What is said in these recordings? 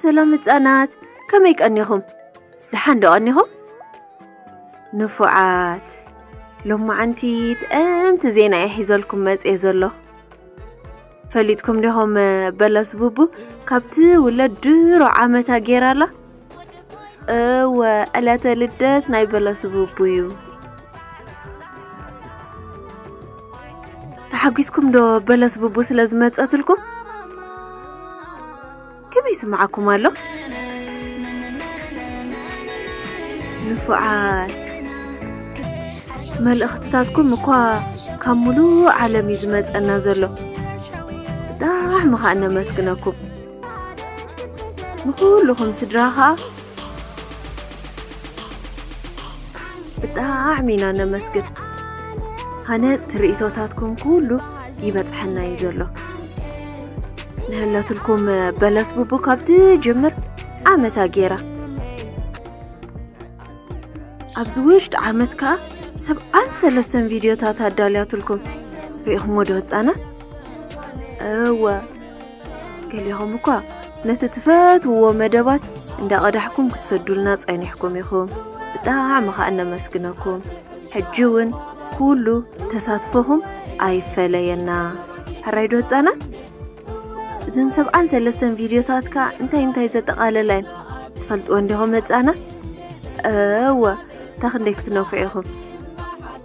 ሰላም ህጻናት፣ ከመይ ቀኒኹም? ደሓን ዶ ቀኒኹም? ንፉዓት፣ ሎማዓንቲ ጥዕምቲ ዜና እየ ሒዘልኩም መጽየ ዘለኹ። ፈሊጥኩም ዲኹም በለስ ቡቡ ካብቲ ውለድ ድሮ ዓመታ ጌራ ኣላ? እወ፣ ዕለተ ልደት ናይ በለስ ቡቡ እዩ። ተሓጒስኩም ዶ በለስ ቡቡ ስለ ዝመጸትልኩም? ከመይ ይስምዓኩም ኣሎ? ንፉዓት፣ መልእኽትታትኩም እኳ ካብ ሙሉእ ዓለም እዩ ዝመጸና ዘሎ። ብጣዕሚ ኸኣ ነመስግነኩም። ንኹልኹም ስድራ ኸኣ ብጣዕሚ ኢና ነመስግን። ሃነጽቲ ርእይቶታትኩም ኩሉ ይበጽሐና እዩ ዘሎ። ንህለትልኩም በለስ ቡቡ ካብ ትጅምር ዓመታ ጌራ። ኣብዚ ውሽጢ ዓመት ከኣ ሰብዓን ሰለስተን ቪድዮታት ኣዳልያትልኩም። ርኢኹሞ ዶ ህጻናት? እወ፣ ገሊኹም እኳ ነቲ ትፈትውዎ መደባት እንዳቐዳሕኩም ክትሰዱልና ጸኒሕኩም ኢኹም። ብጣዕሚ ኸኣ እነመስግነኩም። ሕጂ እውን ኩሉ ተሳትፎኹም ኣይፈለየና። ሕራይ ዶ ህጻናት? እዘን ሰብዓን ሰለስተን ቪድዮታት ከኣ እንታይ እንታይ ዘጠቓለላ እየን? ትፈልጥወን ዲኹም ህጻናት? እወ፣ እታ ክንደይ ክትነፍዑ ኢኹም?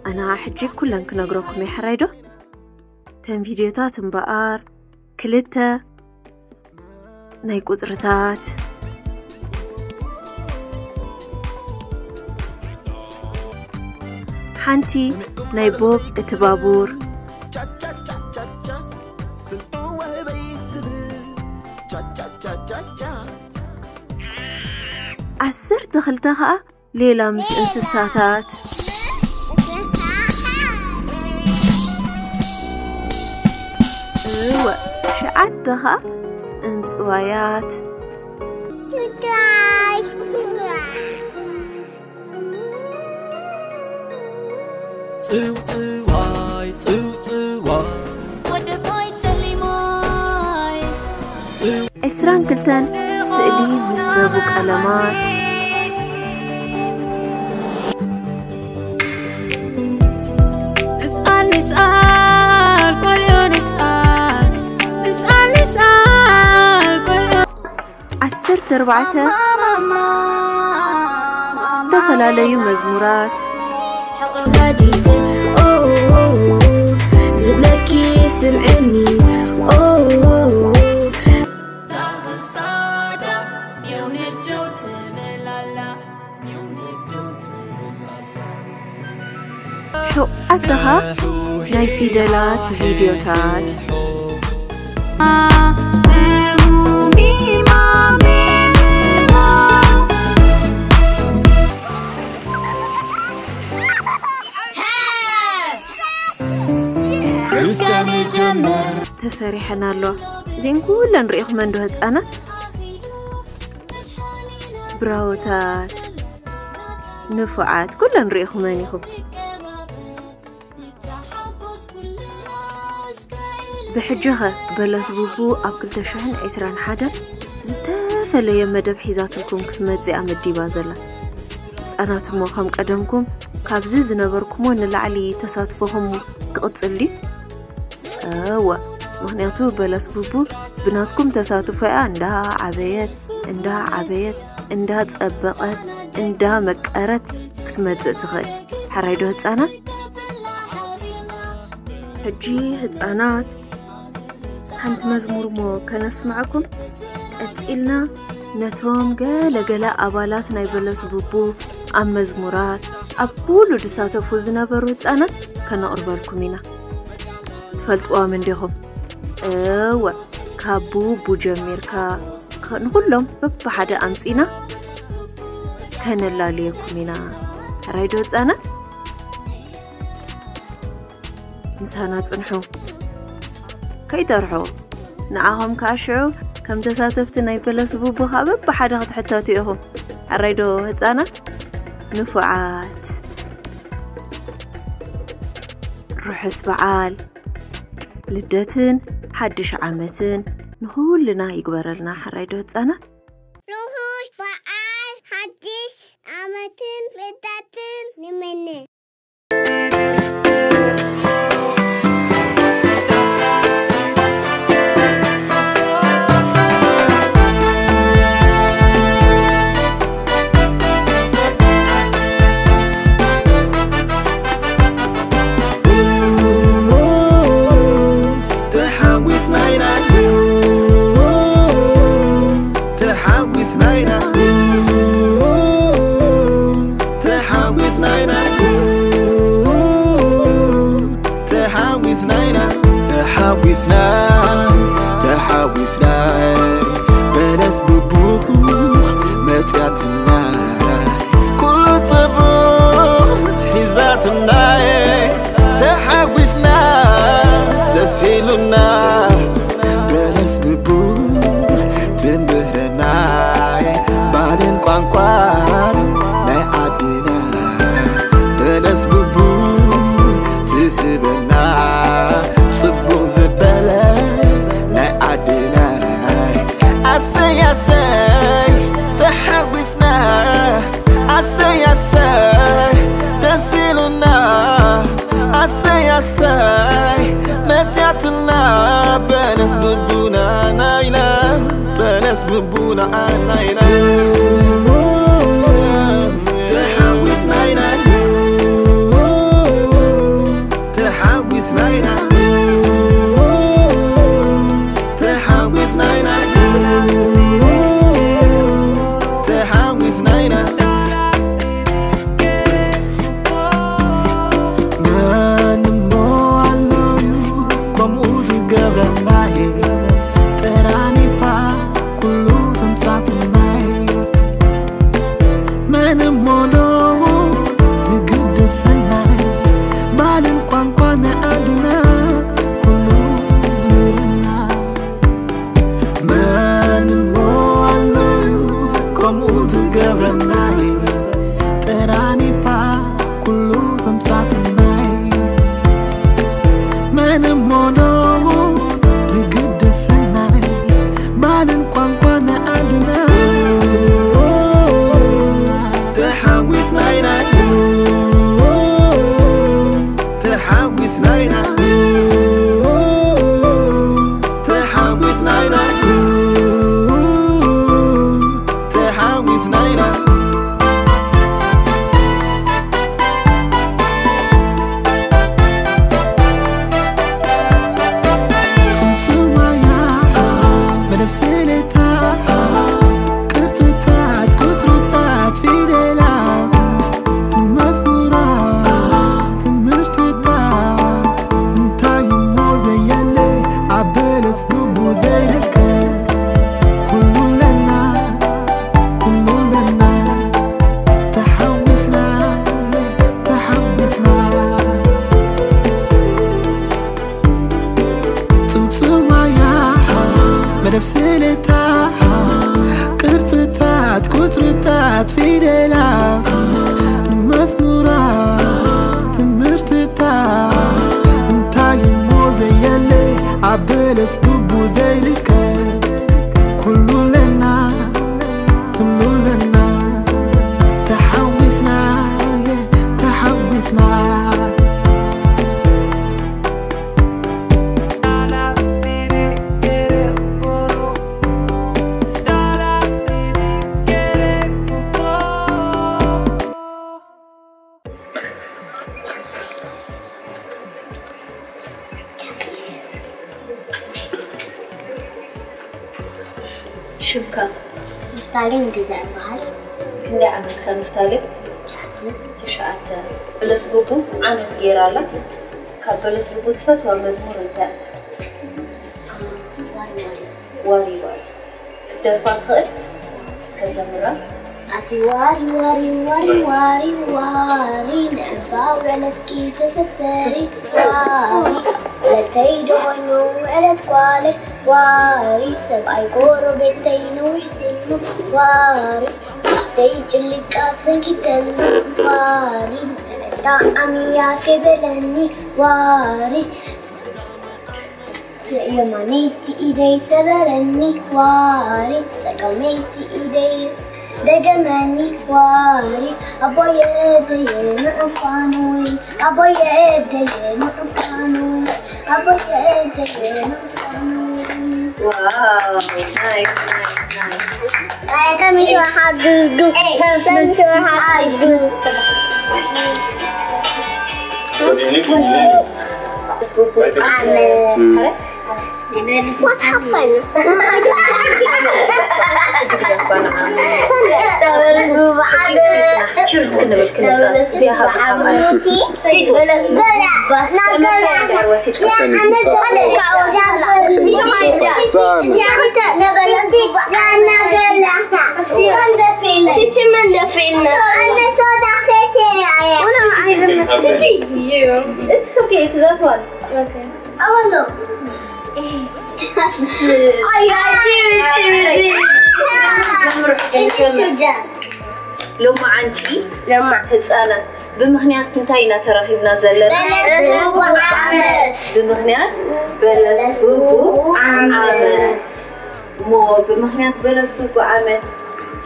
ኣነ ኸኣ ሕጂ ኩለን ክነግረኩም እየ። ሕራይ ዶ? እተን ቪድዮታት እምበኣር ክልተ ናይ ቁጽርታት፣ ሓንቲ ናይ ቦብ እቲ ባቡር፣ ዓሰርተ ክልተ ኸኣ ሌላ ምስ እንስሳታት፣ እወ፣ ትሽዓተ ኸኣ ጽንጽዋያት። ጽውጽዋይ፣ ጽውጽዋይ። ወዲ ቆይ ተሊሞይ። ጽው- ዕስራን ክልተን ስእሊ ምስ በቡ ቀለማት። ንስኣል፣ ንስኣል፣ ቆልዑ ንስኣል። ንስኣል፣ ንስኣል፣ ቆልዑ። ዓሰርተ ኣርባዕተ ዝተፈላለዩ መዝሙራት። ወላዲት፣ ኦ፣ ዝብለኪ ስምዕኒ፣ ኦ። ሸውዓተኻ ናይ ፊደላት ቪድዮታት። እስከ ንጀምር። ተሰሪሐን ኣሎ። እዚን ኩለን ርኢኹመን ዶ ህጻናት? ብራዎታት፣ ንፉዓት፣ ኩለን ርኢኹመን ኢኹም። ብሕጂ ኸ በለስ ቡቡ ኣብ ክልተ ሽሕን ዕስራን ሓደን ዝተፈለየ መደብ ሒዛትልኩም ክትመጽእ እያ መዲባ ዘላ። ህጻናት እሞ ከም ቀደምኩም ካብዚ ዝነበርኩሞ ንላዕሊ ተሳትፎኹም ክቕጽል ድዩ? እወ፣ ምኽንያቱ በለስ ቡቡ ብናትኩም ተሳትፎ እያ እንዳ ዓበየት፣ እንዳ ዓበየት፣ እንዳ ጸበቐት፣ እንዳ መቀረት ክትመጽእ ትኽእል። ሕራይ ዶ ህጻናት? ሕጂ ህጻናት፣ ሓንቲ መዝሙር እሞ ከነስምዐኩም። ቀጺልና ነቶም ገለ ገለ ኣባላት ናይ በለስ ቡቡ ኣብ መዝሙራት፣ ኣብ ኩሉ ዝሳተፉ ዝነበሩ ህጻናት ከነቕርበልኩም ኢና። ትፈልጥዎም እንዲኹም? እወ፣ ካብ ቡቡ ጀሚርካ፣ ከ-፣ ንኹሎም በብሓደ ኣምጺና ከነላልየኩም ኢና። ሕራይ ዶ ህጻናት? ምሳና ጽንሑ። ከይተርሑ። ንዓኹም ከኣ ሽዑ ከም ተሳተፍቲ ናይ በለስ ቡቡ ከኣ በብሓደ ክትሕተቱ ኢኹም። ሕራይ ዶ ህጻናት? ንፉዓት። ርሑስ በዓል ልደትን ሓድሽ ዓመትን ንኹልና ይግበረልና። ሕራይ ዶ ህጻናት? ርሑስ በዓል ሓድሽ ዓመትን ልደትን ንምነ። ተሓጒስና ኢና፣ ተሓጒስና ኢና፣ ተሓጒስና ኢና፣ ተሓጒስና ኢና፣ ተሓጒስና፣ ተሓጒስና። በለስ ብቡኽ መጽያትና፣ ኩሉ ጽቡቕ ሒዛትና፣ ተሓጒስና ሰሲሉና። በለስ ብቡኽ ትምህረና፣ ባህልን ቋንቋን ናይ ዓድና። በለስ ብቡኽ ትህበና፣ ጽቡቕ ዘበለ ናይ ዓድና። ኣሰይ ኣሰይ ተሓጒስና፣ ኣሰይ ኣሰይ ደስ ኢሉና፣ ኣሰይ ኣሰይ መጽያትና። በለስ ብቡና ናይና፣ በለስ ብቡና ናይና። ተሓጒስና ኢና፣ ተሓጒስና ኢና፣ ተሓጒስና ኢና፣ ተሓጒስና ኢና። መን እሞ ኣሎ እዩ ከምኡ ዝገብረልናየ፣ ጠራኒፋ ኩሉ ዘምጻትናየ። መን እሞ ኣሎ ዝግድሰናየ፣ ባህልን ቋንቋ ናይ ዓድና ኩሉ ዝምህረና። መን እሞ ኣሎ እዩ ከምኡ ዝገብረልናየ፣ ጠራኒፋ ኩሉ ዘምጻትናየ። መን እሞ ኣሎ ዝግድሰናየ፣ ባህልን ቋንቋ ናይ ዓድና። ተሓጒስና ኢና፣ ተሓጒስና ኢና፣ ተሓጒስና ኢና፣ ተሓጒስና ኢና። ጽምጽዋያ መደብ ስሌታ፣ ቅርጽታት፣ ቁጽርታት፣ ፊደላት፣ ንመዝሙራት፣ ትምህርትታት፣ እንታይ እሞ ዘየለ ኣብ በለስ ብቡ ዘይርከብ? ኩሉ ኣለና፣ ኩሉ ኣለና፣ ተሓጒስና፣ ተሓጒስና። ጽውጽዋያ መደብ ስሌታ፣ ቅርጽታት፣ ቁጽርታት፣ ፊደላት፣ ንመዝሙራት፣ ትምህርትታት፣ እንታይ እሞ ዘየለ ኣብ በለስ ብቡ ዘይርከብ? ኩሉ ኣለና፣ ኩሉ ኣለና፣ ተሓጒስና፣ ተሓጒስና። ሽምካ? ንፍታሌም ግዛእ ይበሃል። ክንደይ ዓመትካ ንፍታሌም? ትሽዓተ። ትሽዓተ። በለስ ብቡ ዓመት ገይራ ኣላ። ካብ በለስ ብቡ ትፈትዋ መዝሙር እንታይ? ዋሪ ዋሪ። ዋሪ ዋሪ። ክትደርፋ ትኽእል? እስከ ዘምራ። ኣቲ ዋሪ ዋሪ ዋሪ ዋሪ ዋሪ፣ ንዕባ ውዕለትኪ ተሰተሪ ዋሪ፣ ውዕለተይ ዶ ኮይኑ ውዕለት ጓለይ ዋሪ፣ ሰብኣይ ጎረቤተይ ነዊሕ ስኑ ዋሪ፣ ንእሽተይ ጭልቃ ሰንኪተሉ ዋሪ፣ ንዕጣ ዓሚያ ከይበለኒ ዋሪ። የማነይቲ ኢደይ ሰበረኒ ዋሪ፣ ጸጋመይቲ ኢደይ ደገመኒ ዋሪ። ኣቦየ ደየ ንዑ ፋኑይ፣ ኣቦየ ደየ ንዑ ፋኑይ፣ ኣቦየ ደየ ንዑ ፋኑይ። Wow, nice, nice, nice. Come here, hug, do. Come here, hug, do. What happened? Cheers ክንብል ክንመጽእ እዚኣ ሃብና። It's okay, it's that one. ሎማዓንቲ ህፃናት ብምኽንያት እንታይ ኢና ተራኺብና ዘለና? ብምኽንያት በለስ ብቡእ ዓመት። እሞ ብምኽንያት በለስ ብቡእ ዓመት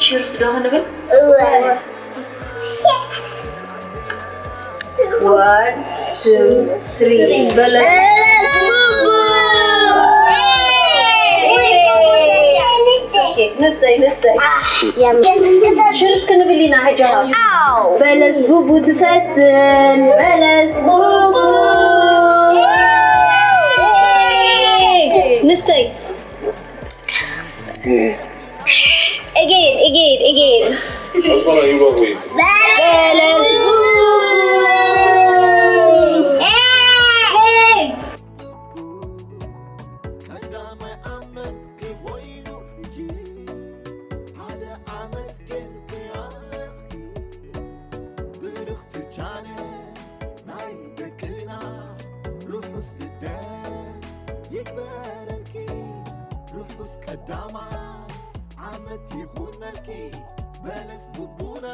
ቺርስ ዶ ክንብል? One, two, three. በለስ Okay, ንስተይ ንስተይ። ቺርስ ክንብል ኢና ሕጂ። በለስ ቡቡ ትሰስን፣ በለስ ቡቡ። ንስተይ። Again, again, again. በለስ ቡቡ። ቀዳማይ ዓመት ክኾይኑ እጂ ሓደ ዓመት ግን ክያለኺ ብርኽቲ ቻነ ናይ ደቅና ርሑስ ልደት ይግበረልኪ ርሑስ ቀዳማይ ዓመት ይኹነልኪ በለስ ቡቡና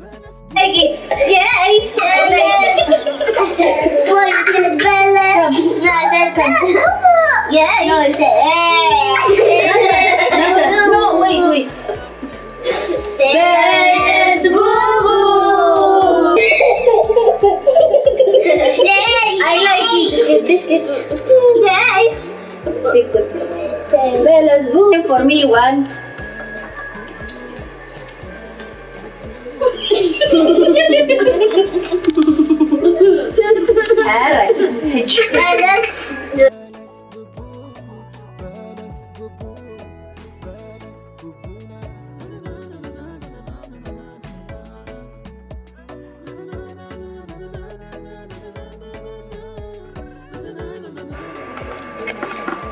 በለስ Again. Yay! Yay! No, wait, wait. Best boo boo. I like it. Biscuit. Yay. Biscuit. Best boo. For me, one. All right.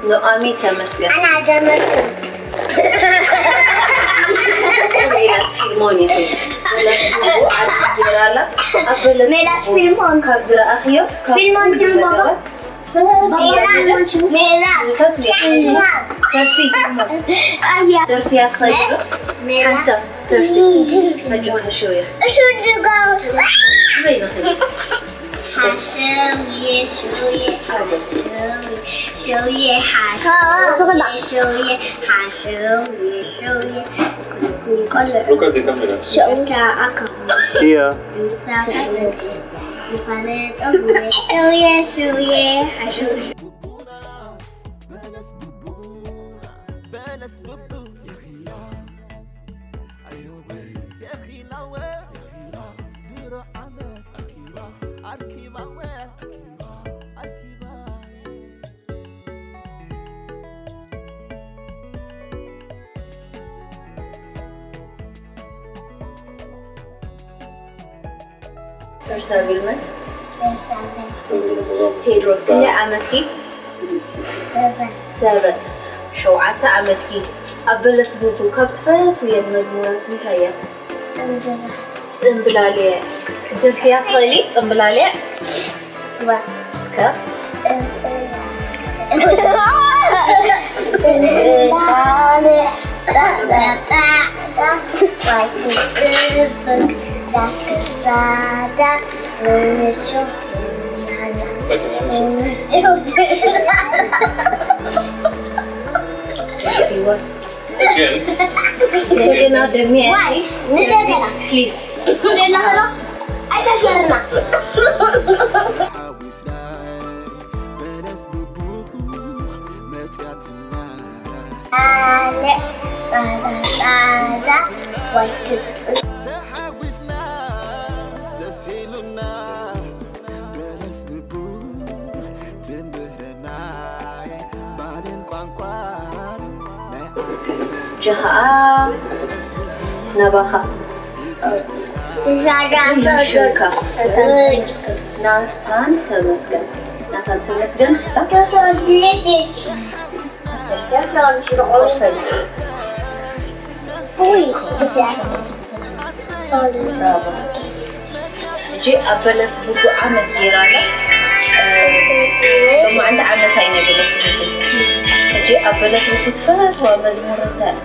ኑኣሚ ተመስገን። ኣና ጀመርኩ። ሜላት ፊልሞን ይኹን በለስ ቡቡ ኣብ ገይራላ ኣብ በለስ ሜላት ፊልሞን። ካብ ዝረኣኽዮ ካብ ፊልሞን ፊልሞን። ሜላት ሜላት። ከርሲ ኣያ ደርፍያ ትኸይድ ዶ? ሓንሳብ ከርሲ ሕጂ ሆነ ሽው ይኽ እሹ ድጋው ዝበይ ንኸይድ ሓሸውየ ሽውየ ሓሸውየ ሽውየ ሓሸውየ ሽውየ ሓሸውየ ሽውየ ቆልዑ ሸውታ ኣካ Iya. እንስሳታት ንፋለጦም ሽውየ ሽውየ ሓሸውየ ፈርሳቢል መን? ቴድሮስ ክንደይ ዓመትኪ? ሰበን። ሸውዓተ ዓመትኪ። ኣብ በለስ ቡቡ ካብ ትፈትውየን መዝሙራት እንታይ እያ? ጽምብላልየ። ክትደርፍያ ትኽእሊ ጽምብላልየ? እስከ ጽምብላልየ ጸቕጣዕጣዕ ዋይ ክትጽብቅ ዳክሳዳ ምቹ ትብላላ። እንደገና ደሚ ዋይ፣ እንደገና። ፕሊዝ። እንደገና ኸሎ፣ ኣይተገርና። ኣለ ጻዛ ጻዛ ወይ ክጽ። ጀኸኣ ናባኻ ናታን ተመስገን። ናታን ተመስገን። ሕጂ ኣብ በለስ ብጉዕ ዓመት ገይራ ኣላ። ሎማዓንቲ ዓመታ ኢና በለስ ብጉዕ። ሕጂ ኣብ በለስ ብጉዕ ትፈትዋ መዝሙር እንታይ?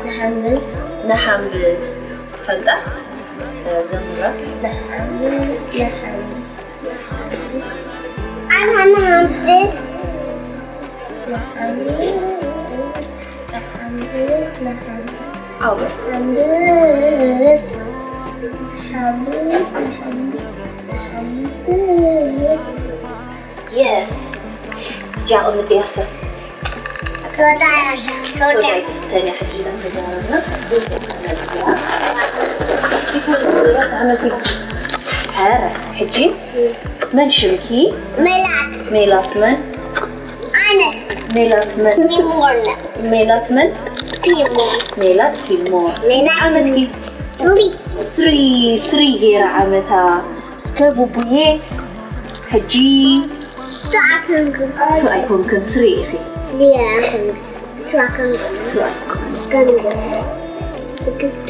ንሓንብስ። ንሓንብስ። ትፈልጣ? እስከ ዘምራ። ንሓንብስ፣ ንሓንብስ፣ ንሓንብስ። ኣነ ንሓንብስ። ንሓንብስ፣ ንሓንብስ፣ ንሓንብስ። ዓወት። ንሓንብስ፣ ንሓንብስ፣ ንሓንብስ፣ ንሓንብስ። የስ። ጃቕ ምጥያሰ። ሶዳይ ተኛ ሕጂ ኢላ ተዛረብና። ኧረ፣ ሕጂ መን ሽምኪ? ሜላት። ሜላት መን? ኣነ። ሜላት መን? ፊልሞን። ሜላት መን? ፊልሞን። ሜላት ፊልሞን። ሜላት ዓመትኪ? ስሪ። ስሪ፣ ስሪ ገይራ ዓመታ። እስከ ቡቡዬ፣ ሕጂ ቱ ኣይኮንክን። ቱ ኣይኮንክን፣ ስሪ ኢኺ። ቱ ኣይኮንክን። ቱ ኣይኮንክን። ቱ ኣይኮንክን። ቱ።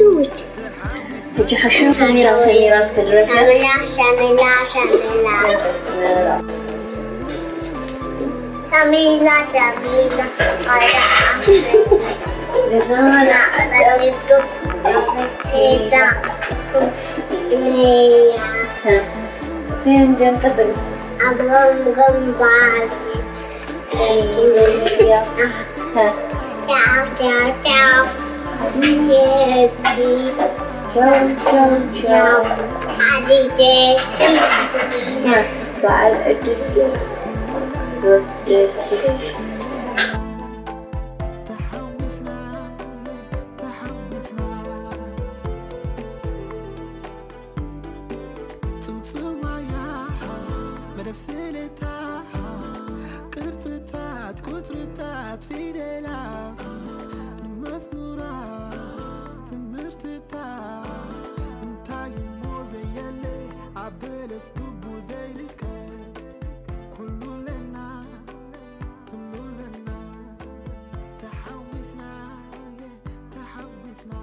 ሕጂ ሓሽም ሰሚራ፣ ሰሚራ እስከ ድረፊ። ሰሚራ፣ ሰሚራ፣ ሰሚራ። ሰሚራ፣ ሰሚራ፣ ኣያ። ገዛና። ሄዳ። ሜያ። ገም፣ ገም፣ ቀጽል። ኣብ ገምገም ባል። ሜያ። ቻው፣ ቻው፣ ቻው። ቻው፣ ቻው፣ ቻው። ሓዲደ። በዓል ዕድል ዝወስደኪ። ጽውጽዋያ መደብ ስእልታ ቅርጽታት ቁጽርታት ፊደላት ንመዝሙራ ትምህርትታ እንታይ እሞ ዘየለ ኣብ በለስ ቡቡ ዘይርከብ ኩሉ ለና ኩሉ ለና ተሓዊስና ተሓዊስና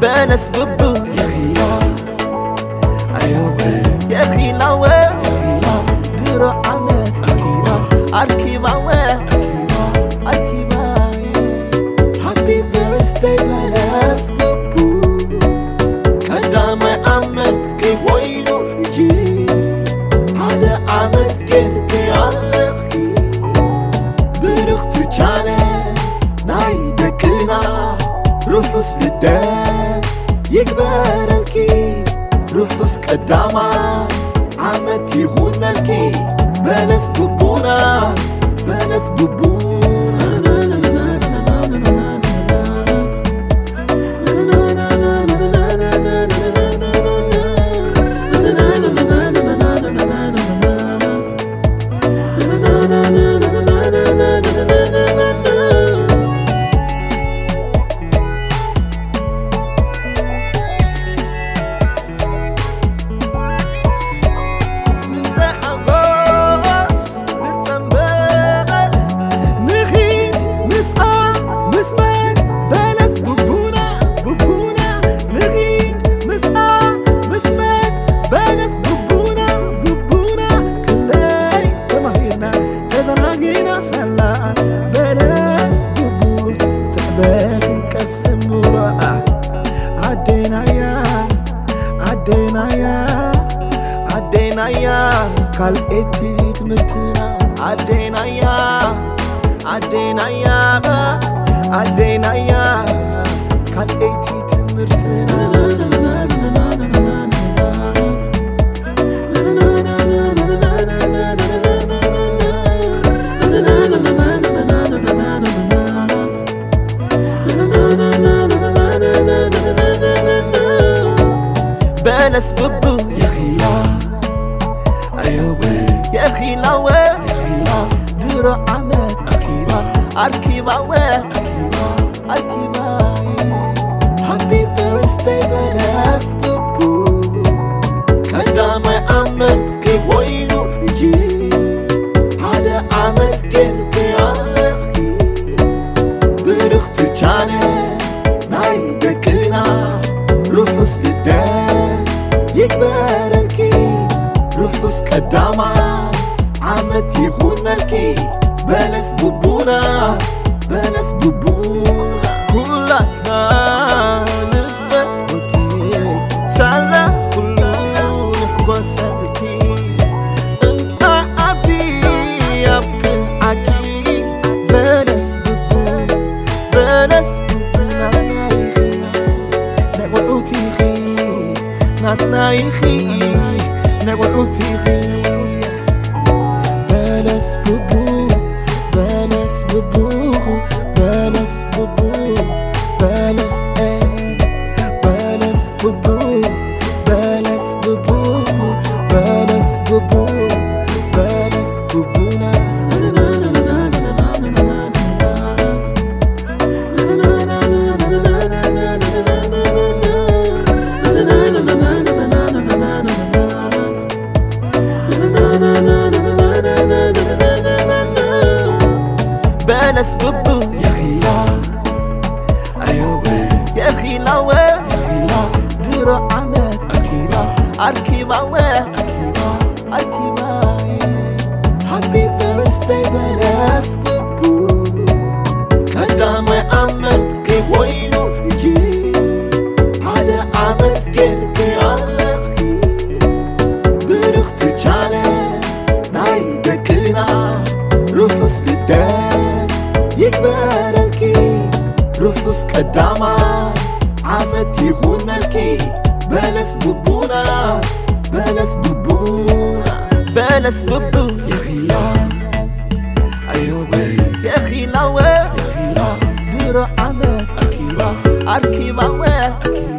በለስ ብቡ የኺላ ኣየወ የኺላወ የኺላ ድሮ ዓመት ኣኪባ ኣርኪባወ ኣርኪባ ኣርኪባ ሃፒ በርስደይ በለስ ብቡ ቀዳማይ ዓመት ክኾይኑ እዩ ሓደ ዓመት ጌርኪ ኣለኺ ብሩ ቀዳማይ ዓመት ይኹነልኪ በለስ ቡቡና፣ በለስ ቡቡና። ንተሓጎስ ንጸንበቐል ንኺድ ምስኣ ምስ መን በለስ ቡቡና ቡቡና ንኺድ ምስኣ ምስ መን በለስ ቡቡና ቡቡና ክንደይ ተማሂርና ተዘናጊና ሳላ በለስ ቡቡስ ትሕበ ክንቀስም ውሎኣ ኣዴናያ ኣዴናያ ኣዴናያ ካልኤቲ ትምህርትና ኣዴናያ ኣዴናያ ኣዴናያ ካልኤቲ ትምህርትና በለስ ቡቡ የኺላ ኣየወ የኺላወ የኺላ ድሮ ዓመት ኣርኪባ ኣርኪባወ ኣርኪባ ኣርኪባ ሃፒ በርስደይ በለስ ቡቡ ቀዳማይ ዓመት ክኾይኑ ሕጂ ሓደ ዓመት ጌርኪ ኣለኺ ብርኽቲ ቻነ ናይ ደቅና ርሑስ ልደት ይግበረልኪ ርሑስ ቀዳማይ ዓመት ይኹነልኪ በለስ ቡቡና በለስ ቡቡና ኩላትና ንፈትወኪ ሳላ ኩሉ ንሕጎሰልኪ እንኳዕ ኣብዚ ኣብቅዓኪ በለስ ቡቡ በለስ ቡቡ ናትና ኢኺ ናይ ቆልዑት ኢኺ ናትና ኢኺ ናይ ቆልዑት ኢኺ በለስ ቡቡ በለስ ቡቡ በለስ ቡቡ በለስ ኤ በለስ ቡቡ በለስ ቡቡ በለስ ቡቡ በለስ ቡቡና በለስ ቡቡ የኺላ ኣየወ የኺላወ የኺላ ድሮ ዓመት ኣርኪባ ኣርኪባወ ኣርኪባ ኣርኪባ ሃፒ በርስደይ በለስ ቡቡ ቀዳማይ ዓመት ክኾይኑ ሕጂ ሓደ ዓመት ጌርኪ ኣለኺ ብርኽቲ ቻነ ናይ ደቅና ርሑስ ልደት ይግበረልኪ ርሑስ ቀዳማይ ዓመት ይኹነልኪ በለስ ቡቡና በለስ ቡቡና በለስ ቡቡ የኺላ ኣየወ የኺላወ የኺላ ድሮ ዓመት ኣርኪባ ኣርኪባወ ኣርኪባ